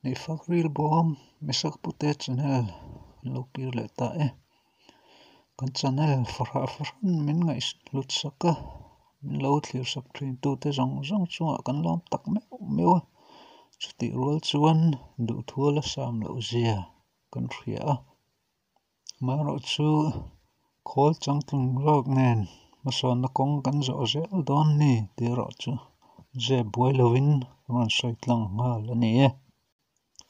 Neihfak ril bawm Mesak Pute channel an lo kir leh ta e. Kan channel fahrah fahran min ngaihhlut sak a, min lo thlir sak thin tute zawng zawng chungah kan lawm tak meuh meuh a. Chutih rual chuan duhthu a la sam loh zia kan hria a. Amaherawhchu khawl changtlung zawk nen hmasawnna kawng kan zawh zel dawn ni tih erawh chu zep buai lovin kan rawn sawi tlang nghal a ni e.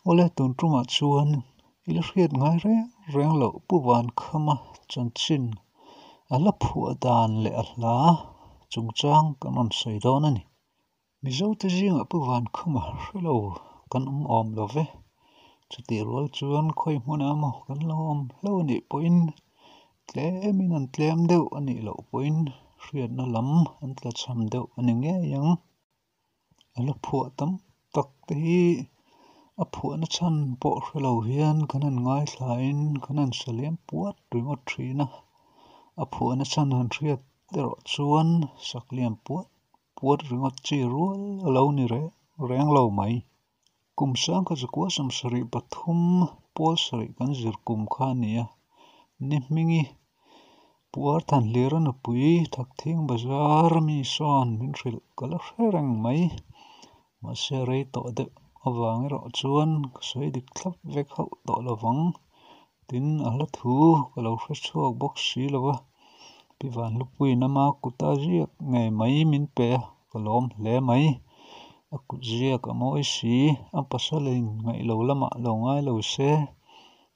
Awle tun tumah chuan i la hriat ngai reng reng loh Pu Vankhama chanchin a la phuah dan leh a hla chungchang kan rawn sawi dawn a ni. Mizote zingah Pu Vankhama hre lo kan awm awm lo ve. Chutih rual chuan khawi hmunah emaw kan lo awm hlauh a nih pawhin tlemin an tlem deuh a nih loh pawhin hriatna lam an tla cham deuh a ni ngei ang. A la phuah tam tak te hi a phuahna chhan pawh hre lo hian kan han ngaithlain kan han sa liam puat ringawt thin a. A phuahna chhan han hriat erawh chuan sak liam puat Puat ringawt chi rual a lo ni reng reng lo mai. Kum sangkhat zakua sawmsarih pathum pawl sarih kan zir kum kha a ni a. Ni hmingi Puar Thanhlira nupui Thakthing Bazar mi sawn min hrilh ka la hre reng mai. Mahse rei tawh deuh avang erawh chuan ka sawi dik thlap vek hauh tawh lovang. Tin, a hla thu ka lo hre chhuak bawk si lo va, Pi Vanhlupuiin ama kuta ziak ngei mai min pe a, ka lawm hle mai. A kut ziak a mawi si, a pasalin ngaih lo lamah lo ngai lo se,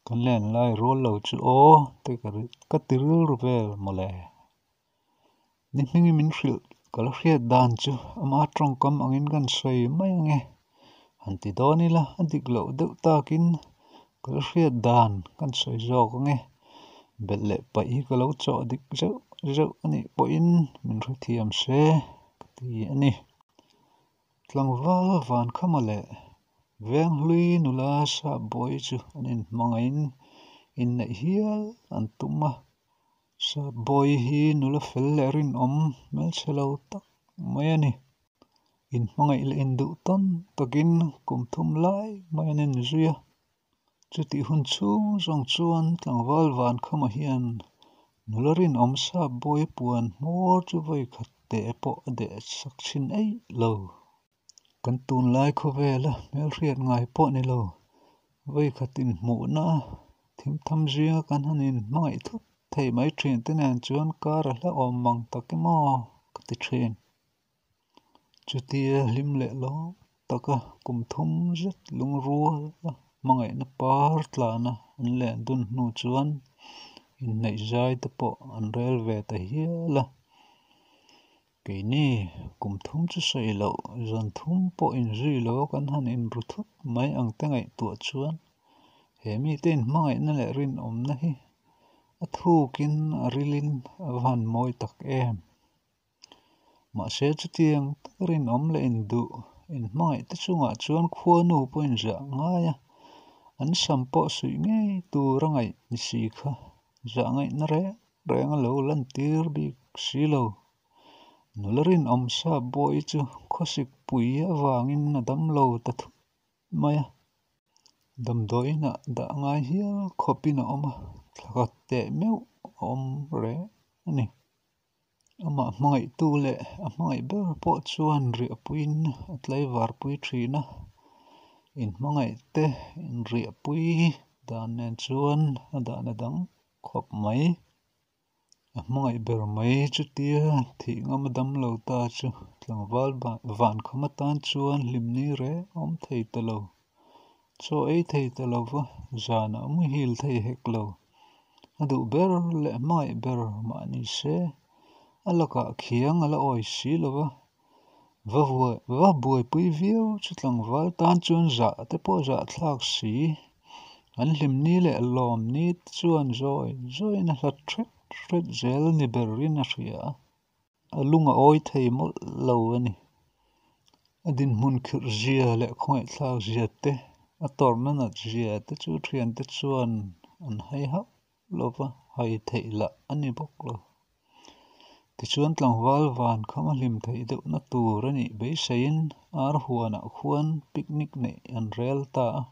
kan len lai rual lo chu aw te ka ti rilru vel mawle. Ni hmingin min hrilh ka la hriat dan chu ama tawngkam angin kan sawi mai ange. Han ti dawn ila a dik loh deuh takin ka la hriat dan kan sawi zawk ange. Belh leh paih hi ka lo chawh dik zeuh zeuh a nih pawhin min hrethiam se ka ti a ni. Tlangval Vankhama leh Venghlui nula Sahbawi chu an inhmangaihin inneih hial an tum a. Sahbawi hi nula fel leh rinawm hmelchhe lo tak mai a ni. Inhmangaih leh induh tawn takin kum thum lai mai an inzui a. Chutih hun chhung zawng chuan tlangval Vankhama hian nula rinawm Sahbawi puan hmawr chu vawi khat teh pawh a deh sak thin eih lo. Kan tunlai khawvela hmelhriat ngai pawh ni lo, vawi khatin hmuhna thimtham zinga kan han inhmangaih thut thei mai thin te nen chuan kar a hlauhawm mang tak emaw ka ti thin. Chutia hlim leh lo taka kum thum zet lungrual a hmangaihna par tlana an len dun hnu chuan inneih zai te pawh an rel ve ta hial a. Keini kum thum chu sawi loh, zan thum pawh inzui lo a kan han inru thut mai ang te ngaihtuah chuan he mite inhmangaihna leh rinawmna hi a thukin a rilin a va han mawi tak em. Mahse chutiang tak rinawm leh induh inhmangaih te chungah chuan khuanu pawh inzah ngai a, an sam pawh suih ngei tur a ngaih ni si kha zah ngaihna reng reng a lo lantir bik si lo. Nula rinawm sa bawi chu khawsik pui avangin a dam lo ta thut mai a. Damdawiinah dah ngai hial khawpin a awm a, thlakhat teh meuh a awm reng a ni. Amah hmangaihtu leh a hmangaih ber pawh chuan riahpuiin a tlaivarpui thin a, inhmangaihte inriahpui dan nen chuan a dahna dang khawp mai. A hmangaih ber mai chutia thih ngam a dam lo ta chu tlangval vankham atan chuan hlimni reng a awm thei ta lo. Chaw ei thei ta lo va, zanah muhil thei hek lo. A duh ber leh hmangaih ber mah ni se, a lakah khiang a la awi si lo va. Va buaipui viau chu tlangval tan chuan zah te pawh zah thlak si. An hlimni leh lawmni te chuan zawi zawiin a hlat hret hret zel ni berin a hria a. A lung a awi thei mawlh lo a ni. A dinhmun khirh zia leh khawngaihthlak zia te, a tawrhna nat zia te chu thiante chuan an hai hauh lo va, hai theih lah a ni bawk lo. Tichuan tlangval van kham a hlim theih deuhna tur a nih beiseiin ar huanah khuan picnic neih an rel ta a.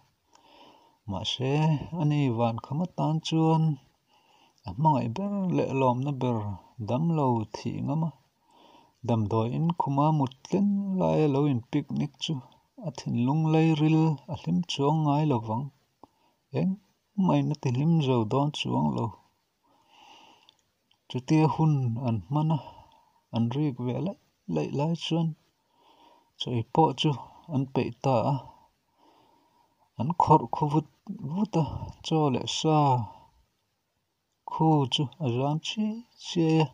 Mahse, ani van kham atan chuan a hmangaih ber leh lawmna ber damlo thih ngam a. Damdawiin khuma mut tlen laia lo in picnic chu a thinlung leiril a hlim chuang ngai lo vang. Engmah in a ti hlim zo dawn chuang lo. Chutia hun an hman a, an rik ve laih laih lai chuan chawi pawh chu an peih ta a. An khawrh khu vut vut a, chaw leh sa khu chu a zam chiai chiai a,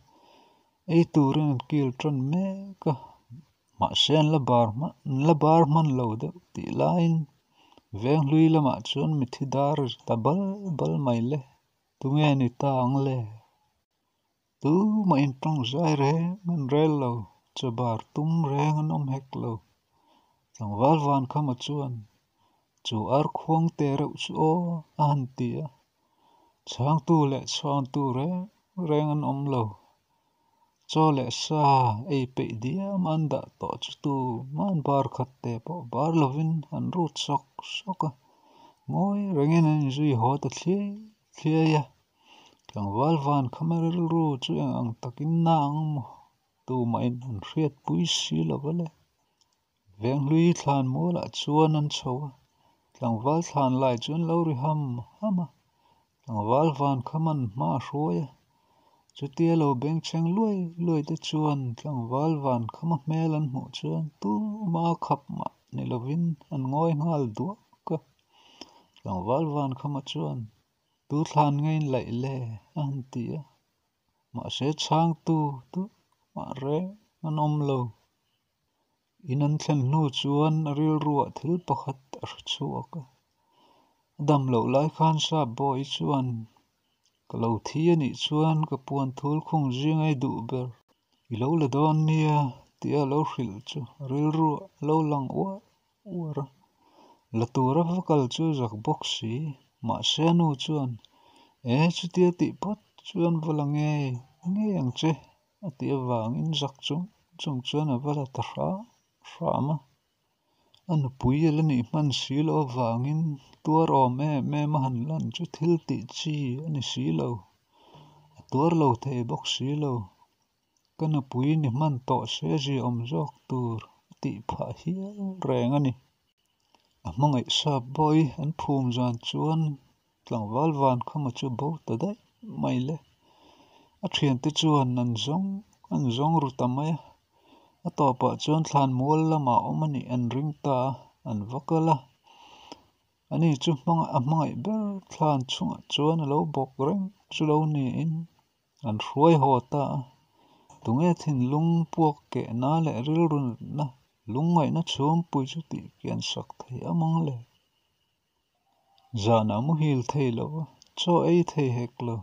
ei turin an kil tan mek a. Mahse an la bar hman an la bar hman lo deuh tih laiin Venghlui lamah chuan mithi dar ta bal bal mai le, tunge ni ta ang le? Tumah in tawng zai reng an rel lo, chaw bar tum reng an awm hek lo. Tlangval Vankhama chuan, Chu ar khuang te reuh chu aw, a han ti a. Chhangtu leh chhuantu reng reng an awm lo. Chaw leh sa ei peih diam an dah tawh chu tu man bar khat te pawh bar lovin an rut sawk sawk a, ngawi rengin an inzui haw ta thliai thliai a. Tlangval van khama rilru chu eng ang takin na ang maw? Tumahin an hriatpui si lo va le. Venghlui thlan mualah chuan an chho a, tlangval thlan lai chu an lo ri ham ham a, tlangval van khaman hma a hruai a. Chutia lo bengchheng luai luai te chuan tlangval van khama hmel an hmuh chuan tuma khap mah ni lovin an ngawi nghal duak a. Tlangval van khama chuan, Tu thlan ngei laih le? a han ti a. Mahse chhangtu tumah reng an awm lo. In an thlen hnu chuan a rilruah thil pakhat a hre chhuak a. A dam loh lai khan Sap bawi chuan, Ka lo thi a nih chuan ka puan thul khung zing ai duh ber. I lo la dawn nia tia lo hrilh chu a rilruah a lo lang uar uar a. La tura va kal chu zak bawk si. Mahse a nu chuan, E chutia tih phawt chuan va la ngei ngei ang che. A tih avangin zak chung chung chuan a va la ta hram hram a. A nupui a la nih hman si loh avangin tuar awm em em a han lan chu thil tih chi a ni si lo. A tuar lo thei bawk si lo. Ka nupui ni hman tawh se zia awm zawk tur a tih phah hial reng a ni. A hmangaih sap bawi an phum zan chuan Tlangval van khama chu bo ta daih mai le. A thiante chuan an zawng an zawng ru ta mai a. A tawpah chuan thlan mual lamah awm a nih an ring ta a, an va kal a. Ani chu hmang a hmangaih ber thlan chungah chuan a lo bawk reng chu lo niin an hruai haw ta a. Tunge thinlung puak kehna leh rilru natna lungngaihna chhungpui chu tih kian sak thei am ang le. Zanah muhil thei lo a, chaw ei thei hek lo.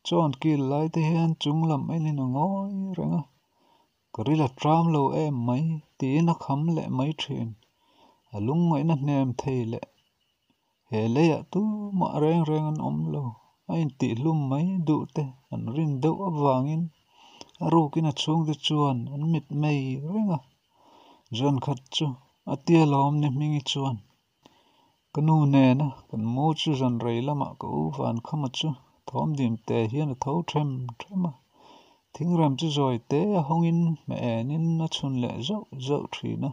Chaw an kil lai te hian chung lam enin a ngawi reng a, ka ril a tram lo em mai tiin a kham leh mai thin. A lungngaihna hnem thei leh he leiah tumah reng reng an awm lo. A intihhlum mai duh te an rin deuh avangin a rukin a chhungte chuan an mit mei reng a. Zan khat chu a tia lawm ni hmingi chuan Ka nu nena kan mu chu zan rei lamah ka u van khama chu thawm dim te hian a tho them them a, thingrem chu zawi te a hawngin hmeh enin a chhun leh zauh zauh thin a,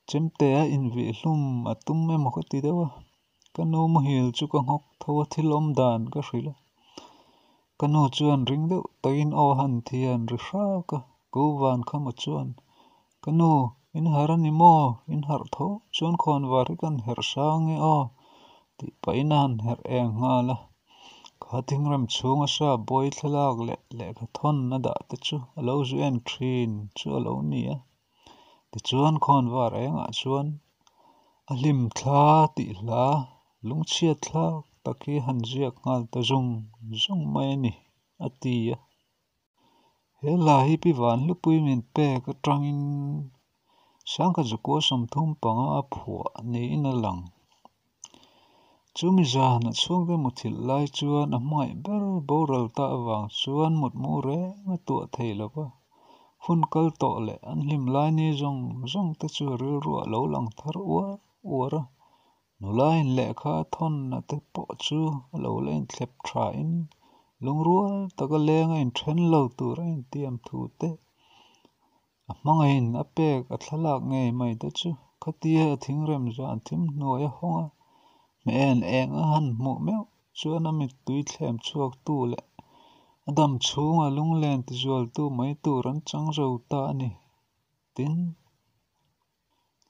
chemte a invih hlum a tum emaw ka ti deuh a, ka nu muhil chu ka nghawk tho a thil awm dan ka hrilh a, ka nu chuan ring deuh takin aw han thian ri hrak a, ka u van khama chuan Ka nu, in harh a ni maw? In harh tho chuan khawnvar hi kan herh hrang e aw tih pahin a han herh eng nghal a. Kha thingrem chhunga sa bawi thlalak leh lehkha thawn a dah te chu a lo zu en thin chu a lo ni a. Tichuan khawnvar engah chuan a hlim thla tih hla lungchhiat thlak tak hi han ziak nghal ta zung zung mai a ni, a ti a. He hla hi Pi Vanhlupui min pek atangin Sangkhat Zakua 35 a phuah niin a lang. Chumi zan a chhungte muthilh lai chuan a hmangaih ber boral ta avang chuan mutmu reng a tuah thei lo va, hun kal tawh leh an hlim lai ni zawng zawng te chu rilruah lo lang thar uar uar a. Nula in lehkha a thawnna te pawh chu a lo la inthlep thain lungrual taka leng a inthen lo tur a intiam thu te a hmangaihin a pek a thlalak ngei mai te chu khatia a thingrem zan thim hnuai a hawng a, hmel eng a han hmuh meuh chuan a mittui thlem chhuak tu leh a dam chhunga lunglen tizualtu mai tur an chang zo ta a ni. Tin,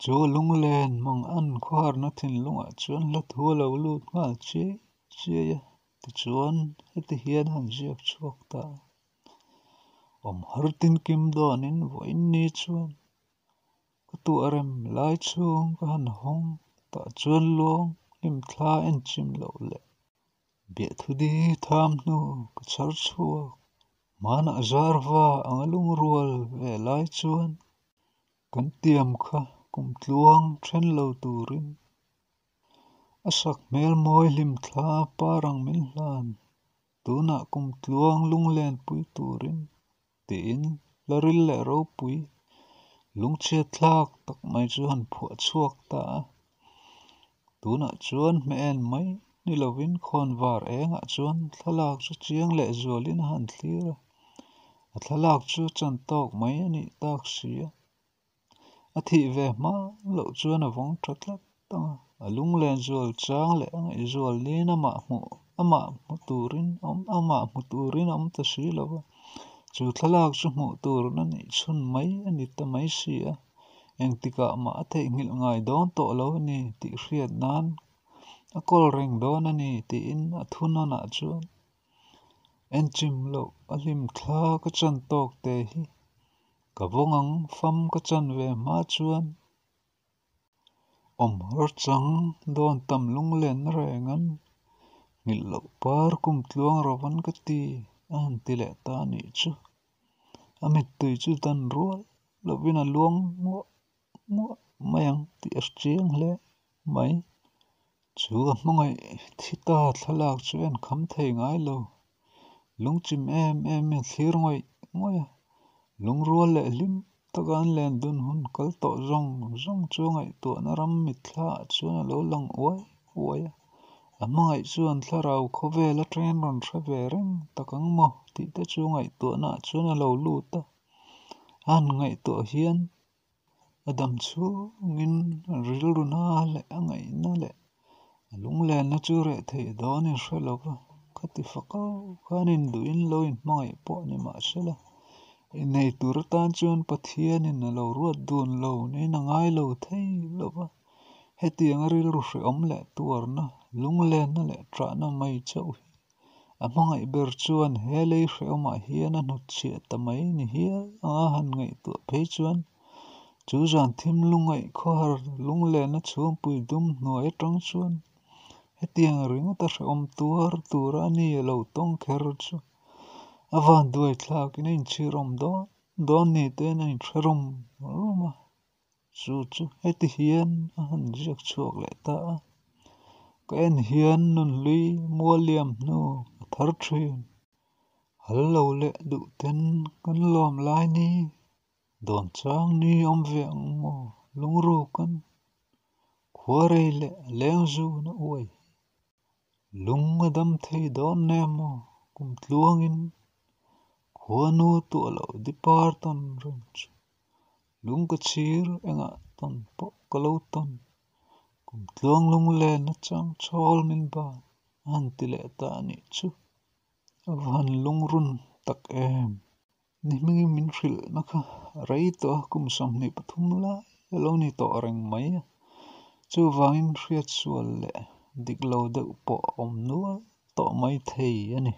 chu a lunglen mang an khawharna thinlungah chuan hla thu a lo lut nghal chiai chiai a, tichuan heti hian a han ziak chhuak ta a. Awm har tinkim dawnin vawiin ni chuan ka tuah rem lai chhung ka han hawng tah chuan luang hlim thla enchim loh leh biahthu tham hnu ka chhar chhuak hmanah zarva anga lungrual ve lai chuan kan tiam kha kum tluang then lo turin a sak hmel mawi hlim thla parang min hlan tunah kum tluang lunglen pui turin tiin hla ril leh ropui lungchhiat thlak tak mai chu han phuah chhuak ta a. Tunah chuan hmeh en mai ni lovin khawnvar engah chuan thlalak chu chiang leh zualin a han thlir a. A thlalak chu chan tawk mai a nih tak si a. A thih ve hma loh chuan a vawng tha tlat ang a. A lunglen zual chang leh a ngaihzual niin amah hmuh amah hmu turin amah hmu turin a awm ta si lo va. Chu thlalak chu hmuh tur a nih chhun mai a ni ta mai si a. Engtikah mah a theihnghilh ngai dawn tawh lo a ni tih hriat nan a kawl reng dawn a ni tiin a thunawnah chuan enchim loh a hlim thla ka chan tawk te hi ka vawng ang fam ka chan ve hma chuan awm har chang dawn tam lunglenna reng an nghilh loh par kum tluang rovan ka ti a han ti leh ta a nih chu. A mittui chu dan rual lovin a luang muah muah mai ang tih a chiang hle mai. Chu a hmangaih thi ta thlalak chu en kham thei ngai lo. Lungchim em em in thlir ngawih ngawih a, lungrual leh hlim taka an len dun hun kal tawh zawng zawng chu ngaihtuahna ram mitthla ah chuan a lo lang uai uai a. A hmangaih chuan thlarau khawvel atangin rawn hre ve reng tak ang maw tih te chu ngaihtuahna ah chuan a lo lut a. A han ngaihtuah hian a dam chhungin a rilruna leh a ngaihna leh a lunglenna chu reh theih dawn in hre lo va, khati fak au khan induhin lo inhmangaih pawh ni mahsela innei tur atan chuan Pathianin a lo ruat dun lo niin a ngai lo thei lo va, hetiang a rilru hrehawm leh tuarna, lunglenna leh ṭahna mai chauh hi a hmangaih ber chuan he lei hrehawmah hian a hnutchhiah ta mai ni hial anga han ngaihtuah phei chuan chu zan thim lungaih khawhar lunglenna chhungpui dum hnuai atang chuan hetiang ringawt a hrehawm tuar tura a ni a lo tawng kher chu a vanduai thlakin a inchhirawm dawn dawn ni tein a inhre rum rum a. Chu chu heti hian a han ziak chhuak leh ta a, Ka en hian nunhlui mualiam hnu a thar thin. Hal lo leh duh ten kan lawm lai ni, dawn chang ni awm ve ang maw lungrukan khuarei leh a leng zun a uai hi. Lung a dam thei dawn nem maw kum tluangin khuanu tuah loh dipar tawn reng chu. Lung ka chhir engah tawn pawh ka lo tawn. Kum tluang lunglen atang chhawl min ban a han ti leh ta a nih chu. A va han lungrun tak em! Ni hmingin min hrilhna kha a rei tawh a, kum 23 lai a lo ni tawh reng mai a. Chuvangin hriatsual leh dik lo deuh pawh a awm nual tawh mai thei a ni.